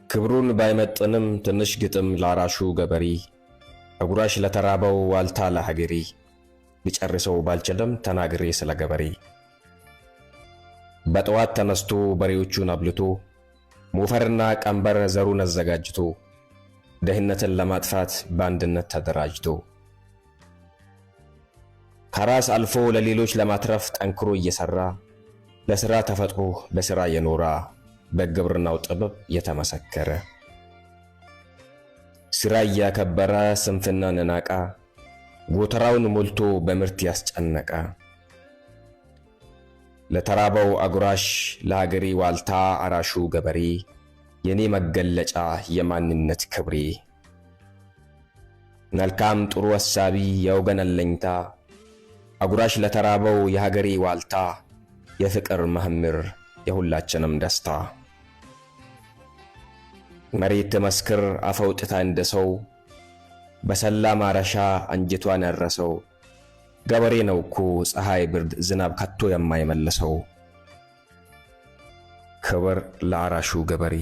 ክብሩን ባይመጥንም ትንሽ ግጥም ላራሹ ገበሬ፣ አጉራሽ ለተራበው ዋልታ ለሀገሬ፣ ሊጨርሰው ባልችልም ተናግሬ ስለ ገበሬ። በጠዋት ተነስቶ በሬዎቹን አብልቶ፣ ሞፈርና ቀንበር ዘሩን አዘጋጅቶ፣ ድህነትን ለማጥፋት በአንድነት ተደራጅቶ፣ ከራስ አልፎ ለሌሎች ለማትረፍ ጠንክሮ እየሰራ፣ ለስራ ተፈጥሮ በስራ የኖራ፣ በግብርናው ጥበብ የተመሰከረ፣ ስራ እያከበረ ስንፍናን ናቃ፣ ጎተራውን ሞልቶ በምርት ያስጨነቀ፣ ለተራበው አጉራሽ ለሀገሬ ዋልታ አራሹ ገበሬ፣ የኔ መገለጫ የማንነት ክብሬ፣ መልካም ጥሩ አሳቢ የወገን አለኝታ፣ አጉራሽ ለተራበው የሀገሬ ዋልታ፣ የፍቅር መምህር የሁላችንም ደስታ። መሬት ትመስክር አፈውጥታ እንደ ሰው፣ በሰላ ማረሻ አንጀቷን ያረሰው፣ ገበሬ ነው እኮ ፀሐይ ብርድ ዝናብ ከቶ የማይመልሰው። ክብር ለአራሹ ገበሬ።